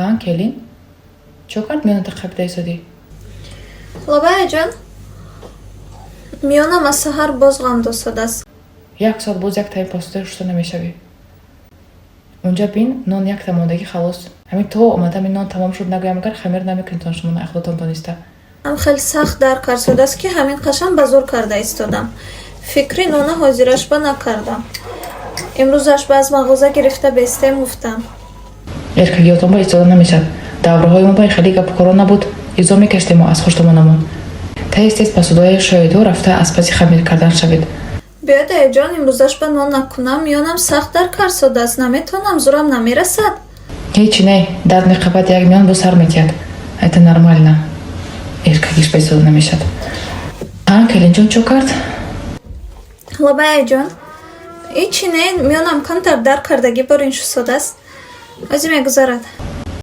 Ҳа, келин, чо кард миёната қапида истодӣ? Лабаяҷон, миёнам аз саҳар боз ғам досадааст. Як соат боз як таи посуда шуста намешавӣ. Унҷа бин, нон якта мондагӣ, халос. Ҳамин то омадам ин нон тамом шуд нагӯям, агар хамир намекунитон шумо худотон дониста. Ҳам хеле сахт дард карсодааст, ки ҳамин қашам ба зӯр карда истодам. Фикри нона ҳозирашба накардам. Имрӯзаш ба аз мағоза гирифта бестем гуфтам. Эркагиётон ба истода намешавад. Давраҳои мо ба хеле гапу коро набуд, изо мекаштем мо аз хуштомонамон. Тез тез посудаи шоиду рафта аз паси хамир кардан шавед. Биёд, аяҷон, имрӯзаш ба нон накунам, миёнам сахт дард карсодааст, наметавонам, зӯрам намерасад. Ҳечи не, дард меқапад як миён, бо сар метиҳад, это нормально. Эркагиш ба истода намешавад. Ҳа, келинҷон, чо кард? Лабаяҷон, ҳечи не, миёнам камтар дард кардагӣ, бор ин шусодааст, ози мегузарад.